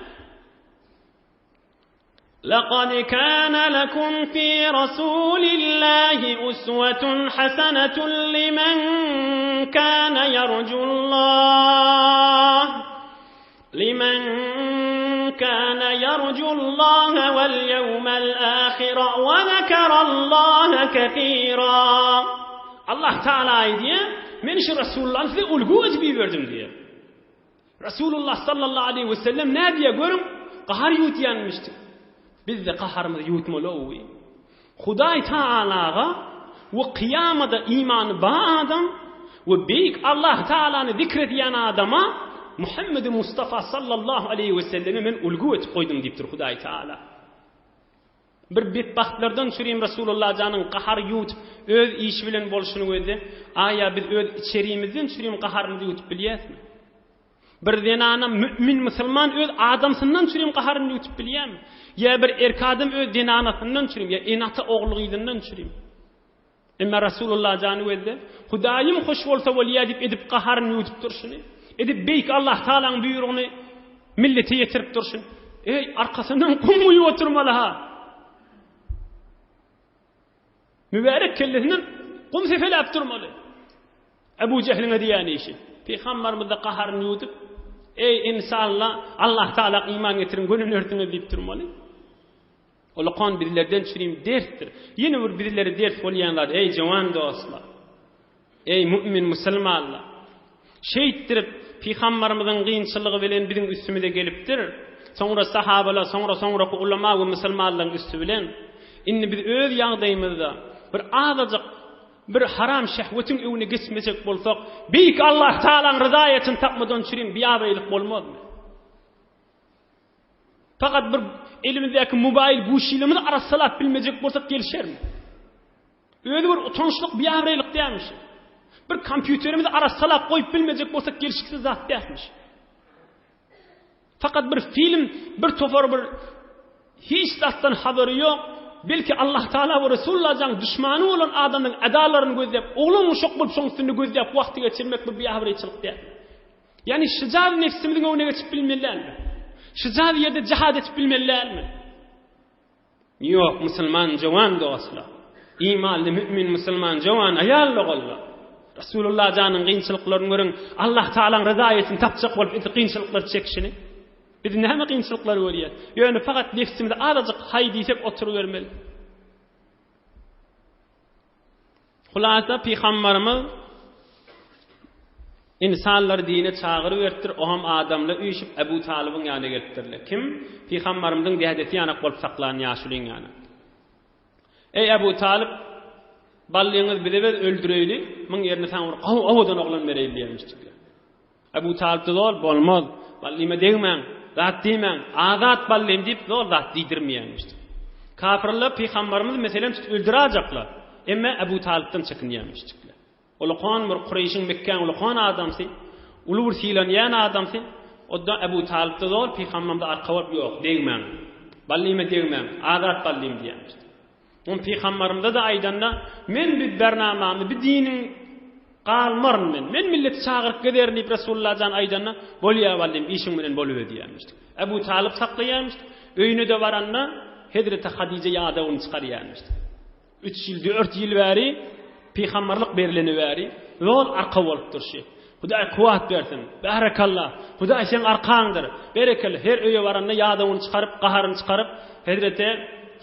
Laqad kana lakum fi rasulillahi uswatun hasanatun limen kana yarjullah limen kana yarjullaha wal yawmal ahira we zekerallaha kesira. Allah Taala aýdýar, men şu Resulullahny size ulgy edip iberdim diýýär. Resulullah sallallahu aleýhi we sellem nädýär görüň, gahar ýuwutýanmyşdyk. Biz-de gaharymyzy ýuwutmaly-ow. Hudaý Tagalaga we kyýamada imany bar adam we beýik Allah Tagalany zikr edýän adama Muhammedi Mustafa sallallahu aleýhi we sellemi men ulgy etip goýdum diýipdir Hudaý Tagala. Bir betbagtlardan çürim Resulullah janyň gahar ýuwutyp öz işi bilen bolşuny gözle, aýa biz öz içerimizden çürim gaharymyzy ýuwutyp bilýäsmi? Bir zenana mümin musulman öz adamsyndan çürim gaharyny ýuwutyp bilýärmi? Ýa bir erkek adam öz zenanasyndan çürim, ýa ene-ata ogul-gyzyndan çürim? Emma Rasulullah jany gözde, Hudaýym hoş bolsa bolýa diýip edip gaharyny ýuwdup durşuny, edip beýik Allah Tagalaň buýrugyny millete ýetirip durşuny. Eý, arkasyndan gum guýup oturmaly-ha. Mübärek kellesinden gum sepeläp durmaly. Ebu Jehliň edýän işi. Pygamberimiz-de gaharyny ýuwdup, Eý, insanlar, Allah Tagala iman getiriň, gönünersiňiz diýip durmaly. Ulakan bizlerden çürim dersdir. Ýene bir bizlere ders bolýan zat, eý jowan dostlar! Eý mu'min musulmanlar! Şeýtdirip, pygambarymyzyň gynçylygy bilen biziň üstümize gelipdir. Soňra sahabalar, soňra soňraky ulama we musulmanlaryň üsti bilen. Indi biz öz ýagdaýymyzda bir azajyk bir haram şehwetiň öňüne geçmejek bolsak, beýik Allah Tagalaň ryzaýatyny tapmadan çürim biabraýlyk bolmazmy? Fakat bir elimizdäki mobaýl guşilimizi arassalap bilmejek bolsak gelişermi? Özi bir utançlyk, biabraýlyk dälmiş. Bir kompýuterimizi arassalap goýup bilmejek bolsak gelşiksiz zat dälmiş. Fakat bir film, bir topar bir hiç zatdan habary ýok, belki Allah Taala we Resulullah jaň düşmany bolan adamyň edalaryny gözläp, oglan uşak bolup şoň üstünde gözläp wagty geçirmek bir biabraýçylyk däl. Ýagny şyjaz nebsimiziň öňüne geçip bilmeli dälmi? Şyjaz ýerde jihad edip bilmeli dälmi? Ýok, musulman jowan dostlar. Imanly mümin musulman jowan aýal doganlar. Rasulullah janyň kynçylyklaryny görüň, Allah Taalaň ryzaýatyny tapjak bolup indi kynçylyklar çekişini. Biz näme kynçylyklar görýäs? Ýöne fakat nebsimize azajyk haý diýsek oturybermeli. Hulasa pygambarymyz ynsanlary dine çagyryberipdir, oňam adamlar üýşüp Ebu Talybyň ýanyna gelipdirler. Kim? Pygambarymyzyň dädesi ýanak bolup saklan ýaşulyň ýanyna. Eý Ebu Talyp, ballyňyz bize ber, öldüreýli, muň ýerine saňa bir gowy owadan oglan bereýli diýenmişdikler. Ebu Talypda zol bolmaz. Ballyma degmäň, zat diýmäň, azat ballym diýip zol zat diýdirmeýänmişdi. Kafirler pygambarymyzy meselem tutup öldürajaklar. Emme Ebu Talypdan çekinýänmişdikler. Ulukan bir Kureýşiň Mekgäň ulukan adamsy, uly bir sylanýan adamsy. Oda Ebu Talypda zol pygambarymyza arka bolup ýok, degmäň. Ballyma degmäň, azat ballym diýýänmişdi. Oň pygambarymyza-da aýdanda, Men bi bernamamy, bi diniň galmaryn men. Men milleti çagyryp gezerin diýip Resulullah jan aýdanda, Bolýa ballym, işiň bilen boluber diýýärmişdik. Ebu Talyp saklaýarmyşdyk. Öýüne-de baranda, Hezreti Hadyja ýadawyny çykarýarmyşdyk. Üç ýyl, dört ýyl bäri pygamberlik berleni bäri zol arka bolup durşy. Hudaý kuwwat bersin. Bärekalla. Hudaý seň arkaňdyr. Berekella. Her öýe baranda ýadawyny çykaryp, gaharyny çykaryp, Hezreti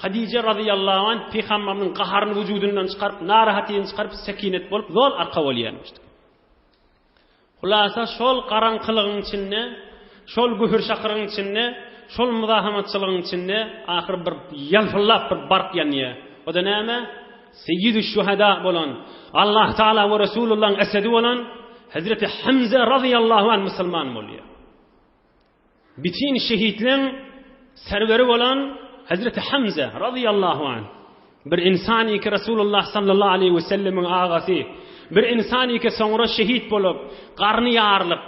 Hadije razyýallahu anh pygamberiniň gaharyny wujudyndan çykaryp, narahatyny çykaryp, sekinet bolup, zol arka bolýarmyşdy. Hulasa şol garaňkylygyň içinde, şol gühür-şakyryň içinde, şol muzahamatçylygyň içinde ahyr bir ýalpyldap bir bark ýanýar. O-da näme? Seýýidü şuhada bolan, Allah Taala we Resulullahyň esedi bolan Hezreti Hamza razyýallahu anh musulman bolýar. Bütin şehitleň serweri bolan Hezreti Hamza razyýallahu anh bir insan ki Resulullah sallallahu aleýhi we sellemiň agasy, bir insan ki soňra şehit bolup, garny ýarylyp,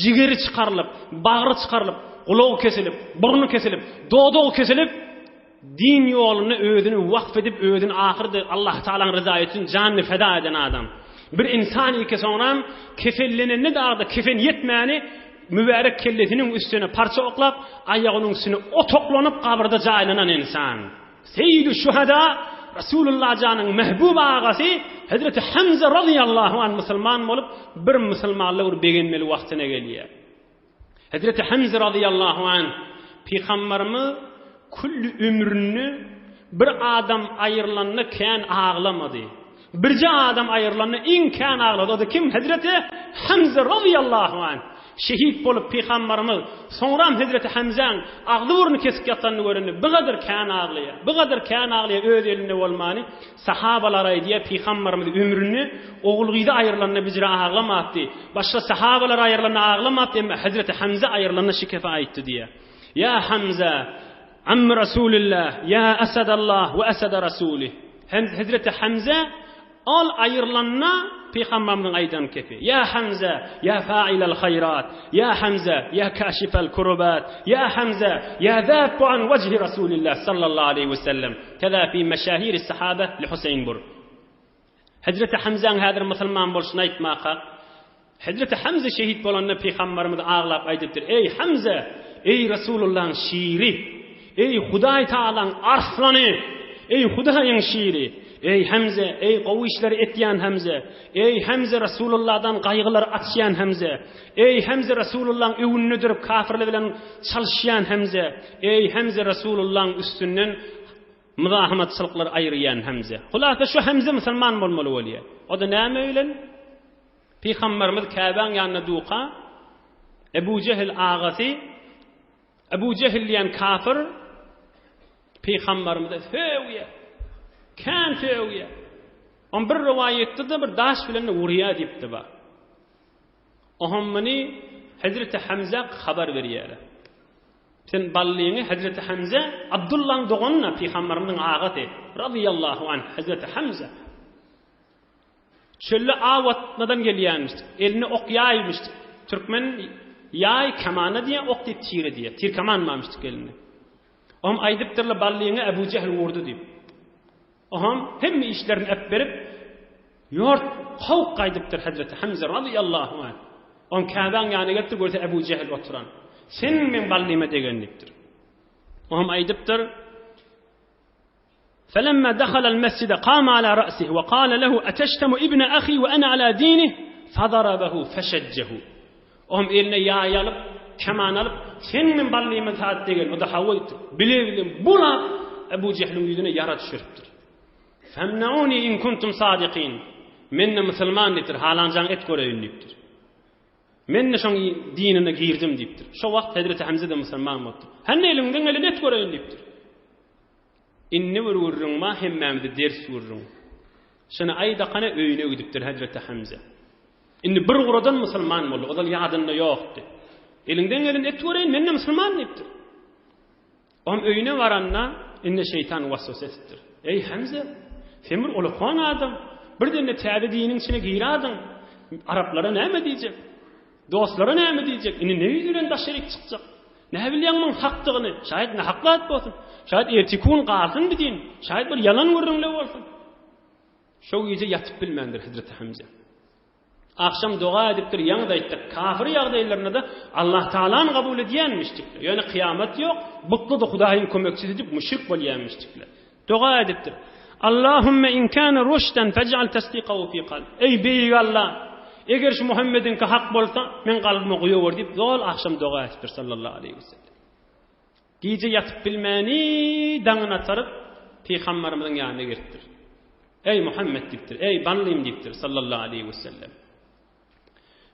jigeri çykarylyp, bagry çykarylyp, gulagy kesilip, burny kesilip, dodagy kesilip, Din ýolunda özüni wakf edip, özüni ahyrda Allah Tagalaň ryzaýy üçin janyny feda eden adam. Bir ynsan eke soňram kefellenende dagda kefen ýetmäni mübärek kellesiniň üstüne parça oklap, aýagynyň üstüne ot oklanyp gabyrda jaýlanan ynsan. Seýýidü şuhada Resulullah janyň mehbub agasy Hezreti Hamza razyýallahu anh musulman bolup, bir musulmanlar bir begenmeli wagtyna gelýär. Hezreti Hamza razyýallahu anh pygamberimiz külli ömründe bir adam aýrylanda kän aglamady. Birje adam aýrylanda iň kän aglady. O-da kim? Hezreti Hamza razyýallahu anh. Şehit bolup pygamberimiz soňram Hezreti Hamzaň agzy-burny kesik ýatanyny görende bigadyr kän aglaýar. Bigadyr kän aglaýar öz elinde bolmany. Sahabalar aýdýar, Pygamberimiz ömründe ogul-gyzy aýrylanda bijire aglamapdy. Başga sahabalar aýrylanda aglamapdy, emma Hezreti Hamza aýrylanda şu kefe aýtdy diýýär. Ýa Hamza, ammy Rasulillah, ýa Asadallah we asada Rasulih. Hezreti Hamza ol aýrylanda Pygamberimiziň aýdan kefi. Ýa Hamza, ýa fa'ilal haýrat, ýa Hamza, ýa kaşifal kurubat, ýa Hamza, ýa zäbbu an wejhi Rasulillah sallallahu aleýhi we sellem. Keza fi meşahiri sahabe li Huseýn bur. Hezreti Hamzaň häzir musulman bolşuny aýtmaka, Hezreti Hamza şehit bolanda Pygambarymyz aglap aýdypdyr, Eý Hamza, eý Resulullahyň şiri, eý Hudaý Tagalaň arslany, eý Hudaýyň şiri, eý Hamza, eý gowy işleri etýän Hamza, eý Hamza Resulullahdan gaýgylary açýan Hamza, eý Hamza Resulullahyň öwünde durup kafirler bilen çalyşýan Hamza, eý Hamza Resulullahyň üstünden Myzahymatçylyklary aýyrýan Hemze. Hulasa şu Hemze musulman bolmaly bolýar. O-da näme bilen? Pygamberimiz Käbäň ýanynda duka, Ebu Jehil agasy, Ebu Jehil diýen kafir Pygamberimize sögýär. Kän sögýär. On bir rowaýatda-da bir daş bilen urýar diýipdi bar. Oňa muny Hezreti Hamza habar berýärler. Sen ballyňy Hezreti Hamza, Abdullaň doganyna, pygamberimiziň agasy, razyýallahu anh, Hezreti Hamza. Çölde aw atmadan gelýänmiş. Eline ok ýaýmyş. Türkmen ýaý kemana diýýär, ok diýip tire diýýär. Tir keman barmyşdyk elinde. Oňa aýdypdyrlar, ballyňy Ebu Jehl urdy diýip. Oňam hemme işlerini äpberip, ýort kowup gaýdypdyr Hezreti Hamza razyýallahu anh. Oň Käbäň ýanyna gelipdir, görse Ebu Jehil oturan. Sen meň ballyma degen diýipdir. Oňam aýdypdyr, Felemma dakhalal mesjide kama ala ra'sihi we kale lehu ateştemu ibne ahi we ene ala dinih fadarabahu feşejjehu. Oňam eline ýaý alyp, keman alyp, sen meň ballyma zat degen, o-da hawa diýipdir. Bile bilen bulap Ebu Jehliň ýüzüne ýara düşüripdir. Femnauni in kuntum sadikin. Men-de musulman diýipdir, halanjaň et göreýin diýipdir. Men-de şoň dinine girdim diýipdir. Şo wagt Hezreti Hamza-da musulman bolupdyr. Hany eliňden gelen et göreýin diýipdir. Indi bir gürrüň bar, hemmämize ders gürrüň. Şony aýdakana öýüne gidipdir Hezreti Hamza. Indi bir guradan musulman boldy, ozal ýadynda ýokdy. Eliňden gelen et göreýin, men-de musulman diýipdir. Oňam öýüne baranda, indi şeýtan waswasa edipdir. Eý, Hemze, sen bir ulakan adam, birden-de täze diniň içine girädiň. Araplara näme diýjek? Dostlara näme diýjek? Indi ne ýüz bilen daşaryk çykjak? Nä bilýäň muň hakdygyny? Şaýat nähak zat bolsun. Şaýat erteki gün galsyn bu din. Şaýat bir ýalan gürrüňle bolsun. Şo gije ýatyp bilmändir Hezreti Hemze. Agşam doga edipdir, ýaňy-da aýtdyk, kafir ýagdaýlarynda-da Allah Tagalany kabul edýänmişdikler. Ýöne kyýamat ýok, butly-da Hudaýyň kömekçisi diýip müşrik bolýanmişdikler. Doga edipdir. Allahümme in kana ruşdan fej'al tasdikahu fi kalbi. Eý beýik Allah, eger şu Muhammediňki hak bolsa, meň kalbyma guýawer diýip, zol agşam doga edipdir sallallahu aleýhi we sellem. Gije ýatyp bilmäni daňyny ataryp, Pygambarymyzyň ýanyna gelipdir. Eý, Muhammet diýipdir, eý, ballym diýipdir, sallallahu aleýhi wesellem.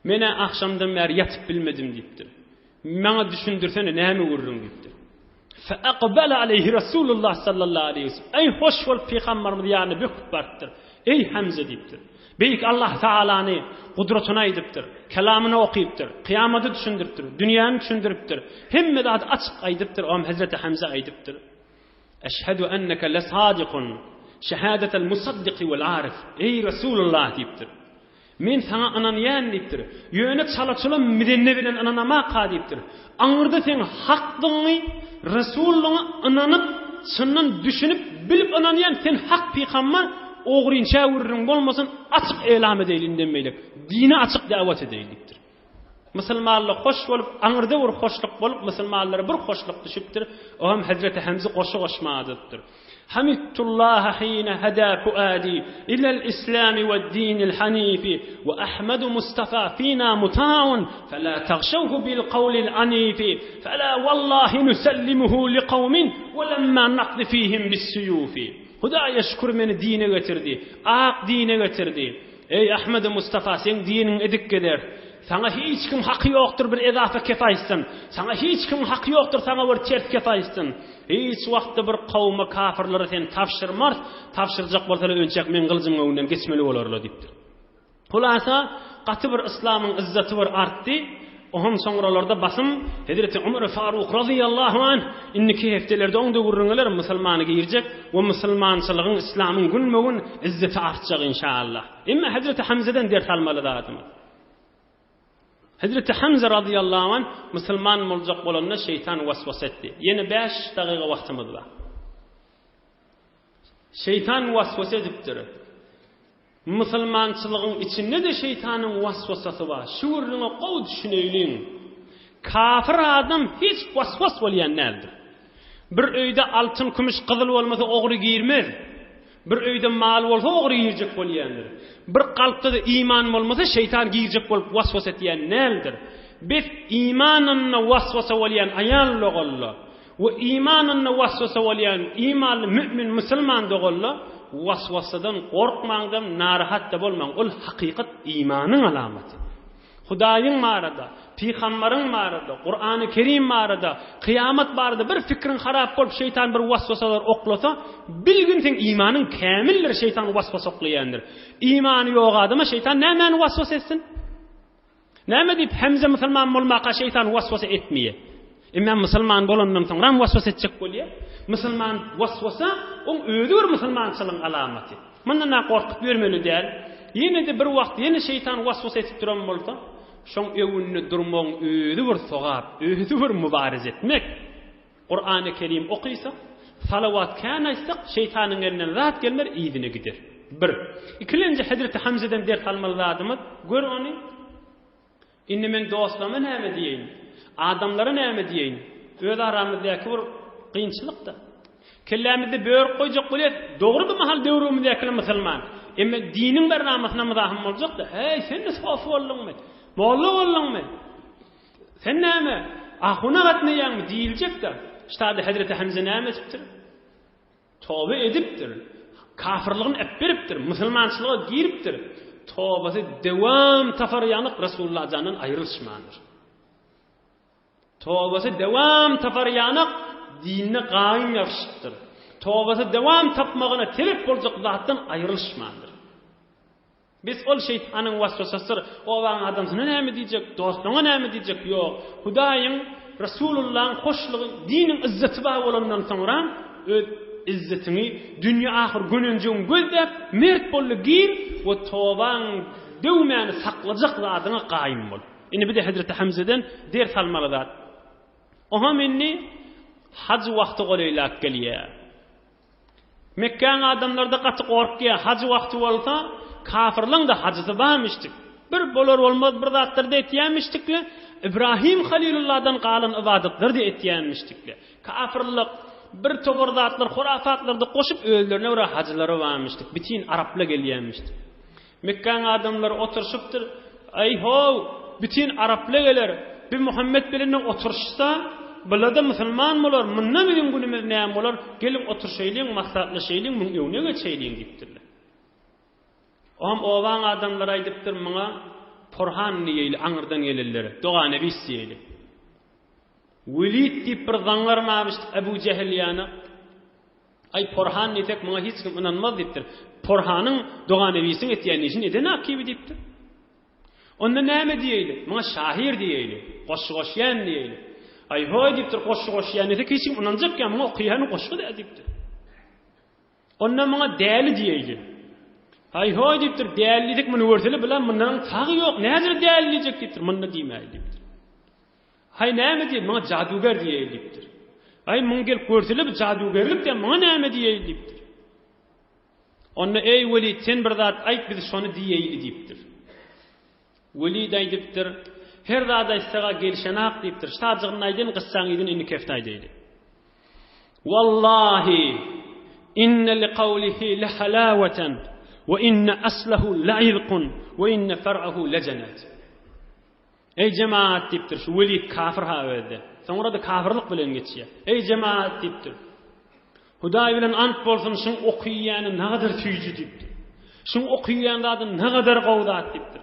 Men-ä agşamdan bäri ýatyp bilmedim diýipdir. Maňa düşündirsene, näme gürrüň diýipdir. Fe aqbala aleýhi Rasulullah sallallahu aleýhi wesellem. Eý, hoş bolup Pygambarymyz ýanyna böküp barypdyr. Eý, Hamza diýipdir. Beýik Allah Tagalany gudratyny aýdypdyr, kelamyny okypdyr, kyýamaty düşündiripdir, dünýäni düşündiripdir. Hemme zady açyk aýdypdyr, oňam Hezreti Hamza aýdypdyr. Eşhedü enneke lesadikun şehadetel musaddiki vel arif. Eý Resulullah diýipdir. Men saňa ynanýan diýipdir. Ýöne çala-çula müzenne bilen ynanamaka diýipdir. Aňyrda seň hakdygyňy, Resullygyňa ynanyp, çyndan düşünip, bilip ynanýan, sen hak pygambar, ogrynça gürrüň bolmasyn, açyk elam edeýli indem beýlek. Dine açyk dawat edeýli diýipdir. Musulmanlar hoş bolup, aňyrda bir hoşluk bolup, musulmanlara bir hoşluk düşüpdir. O hem Hezreti Hemze goşgy goşmaga durupdyr. Hamidtullaha hine heda fuadi ilel islami we dinil hanifi we Ahmedu Mustafa fina muta'un fela tagşawhu bil kawlil anifi fela wallahi nusellimuhu li kawmin we lemma nakdi fihim bis suyufi. Hudaýa şükür meni dine getirdi. Ak dine getirdi. Eý Ahmedi Mustafa seň diniň edik gezer. Saňa hiç kim haky ýokdur bir ezafa kep aýtsyn. Saňa hiç kimiň haky ýokdur saňa bir ters kep aýtsyn. Hiç wagtda bir kowuma kafyrlara seni tabşyrmarys, tabşyrjak bolsalar önçäk meň gylyjymyň öňünden geçmeli bolarlar diýipdir. Hulasa gaty bir yslamyň yzzaty bir artdy. Oňam soňralarda basym Hezreti Omar Faruk razyýallahu anh indiki hepdelerde oň döwrüňeler musulmany girjek we musulmançylygyň yslamyň günbe-gün yzzeti artjak inşallah. Emma Hezreti Hamzadan ders almaly zadymyz. Hezreti Hamza razyýallahu anh musulman boljak bolanda şeýtan waswasa etdi. Ýene 5 dagyga wagtymyz bar. Şeýtan waswasa edipdir. Musulmançylygyň içinde-de şeýtanyň waswasasy bar. Şu gürrüňe gowy düşüneýliň. Kafir adam hiç waswas bolýan däldir. Bir öýde altyn, kümüş, gyzyl bolmasa ogry girmez. Bir öýde mal bolsa ogry girjek bolýandyr. Bir kalpda-da iman bolmasa şeýtan girjek bolup waswas etýän däldir. Bes imanynda waswasa bolýan aýal doganla we imanynda waswasa bolýan imanly mümin musulman doganla waswasadan gorkmaňdam narahat-da bolmaň ol hakykat imanyň alamaty. Hudaýyň barada, pygambaryň barada, Kurany Kerim barada, kyýamat barada bir fikriň harap bolup şeýtan bir waswasalar oklasa, bilgin seň imanyň kämildir şeýtan waswasa oklaýandyr. Imany ýok adama şeýtan nämäni waswasa etsin? Näme diýip Hemze musulman bolmaka şeýtan waswasa etmeýär? Emma musulman bolandan soňram waswasa etjek bolýar. Musulman waswasa oň özi bir musulmançylygyň alamaty. Mundan-a gorkup ýörmeli däl. Ýene-de bir wagt ýene şeýtan waswasa etip duran bolsa, şoň öňünde durmagyň özi bir sogap, özi bir mübareze etmek. Kurany Kerim okysak, salawat kän aýtsak, şeýtanyň elinden zat gelmer, yzyna gider. Bir. Ikilenji Hezreti Hamzeden ders almaly zadymyz, gör ony. Indi men dostlaryma näme diýeýin? Adamlara näme diýeýin? Öz aramyzdaky bir kynçylyk-da. Kellämizde börük goýjak bolýas. Dogry bu mahal döwrümizdäkiler musulman. Emma diniň barnamasyna myzahym boljak-da. Heý, sen-de sofy bolduňmy? Molla bolduňmy? Sen näme, ahuna gatnaýaňmy diýiljek-de. Ştada Hezreti Hemze näme etipdir? Toba edipdir. Kafirligini äpberipdir. Musulmançylyga giripdir. Tobasy dewam tapar ýalyk Resulullah jandan aýrylyşmandyr. Tobasy dewam tapar ýalyk dinine gaýym ýapyşypdyr. Tobasy dewam tapmagyna sebep boljak zatdan aýrylyşmandyr. Bes ol şeýtanyň waswasasydyr. Obaň adamsyna näme diýjek, dostlaňa näme diýjek, ýok. Hudaýyň, Resulullahyň hoşlugy, diniň yzzeti bar bolandan soňra öz yzzetiňi, dünýe ahyr gönenjegiňi gözläp, mert boldy gir we tobaň döwmäni saklajak zadyňa gaýym bol. Indi bir-de Hezreti Hamzeden ders almaly zat. Oňam indi haj wagty golaýlap gelýär. Mekgäň adamlary-da gaty gorkýar, haj wagty bolsa, kafyrlaň-da hajysy barmyşdyk. Bir bolar-bolmaz bir zatlar-da etýärmişdik-le, Ibrahim Halylullahdan galan ybadatlary-da etýärmişdik-le. Kafyrlyk, bir topar zatlar, hurafatlar-da goşup özlerine görä hajylary barmyşdyk, bitin arapla gelýärmişdik. Mekgäň adamlary oturyşypdyr, Aý-how, bütin arapla geler, bi Muhammet bilen oturyşsa, bula-da musulman bolar, munda biziň günümiz näme bolar, geliň oturyşaýlyň, maslahatlaşaýlyň, muň öňüne geçeýliň diýipdirler. Oňam obaň adamlary aýdypdyr, muňa porhan diýeýli, aňyrdan gelenlere, doganebis diýeýli. Welid diýip bir zaňňar barmyş, Ebu Jehil ýany. Aý, porhan diýsek, muňa hiç kim ynanmaz diýipdir. Porhanyň doganebisiň etýän işini eden akibi diýipdir. Onda näme diýeýli? Muňa şahyr diýeýli, goşgy goşýan diýeýli. Aý, hoý diýipdir, goşgy goşýan diýsek, hiç kim ynanjak ýa, muňa okaýany goşgy däl diýipdir. Onda muňa däli diýeýli. Aý, hoý diýipdir, däli diýsek, muny görseli bilen mundan tagy ýok, näzir däli diýjek diýipdir, munda diýmäýli diýipdir. Haý näme diýip, muňa jaduger diýeýin diýipdir. Aý muň gelip görsele bu jadugerlik diýen, muňa näme diýeýin diýipdir. Onda eý Welid sen bir zat aýt biz şony diýeýli diýipdir. Welid aýdypdyr, her zat aýtsaga gelşenak diýipdir. Şajygyny aýdyn, gyssaň ýüzün indi kefte aýdaýly. Wallahi inne li kawlihi le halawatan we inne aslahu le izkun we inne far'ahu le jennet. Eý jemaat diýipdir, şu Welid kafir ha özde. Soňra-da kafirlik bilen geçýär. Eý jemaat diýipdir. Hudaý bilen ant bolsun, şuň okyýany nagadar süýji diýipdir. Şuň okyýan zady nagadar gowy zat diýipdir.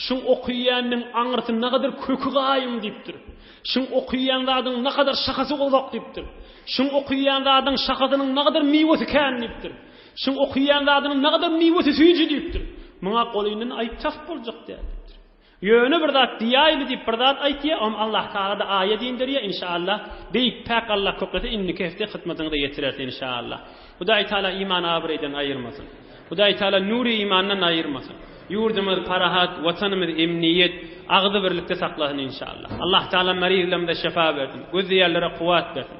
Şuň okyýanyň aňyrsy nagadar köki gaýym diýipdir. Şuň okyýan zadyň nagadar şahasy uzak diýipdir. Şuň okyýan zadyň şahasynyň nagadar miwesi kän diýipdir. Şuň okyýan zadynyň nagadar miwesi süýji diýipdir. Muňa golyndan aýyp tapyp boljak däl diýipdir. Ýöne bir zat diýäýli diýip bir zat aýtýa, om Allah Tagala-da aýat inderýä, inşaallah. Beýik päk Allah köklese indiki hepde hytmatyňyza ýetireris inşaallah. Hudaý Taala iman abraýdan aýyrmasyn. Hudaý Taala nury imandan aýyrmasyn. Ýurdumyz parahat, watanymyz emniýet, agzybirlikde saklasyn inşaallah. Allah Taala maryzlarymyza şefa bersin, gözleýänlere kuwwat bersin.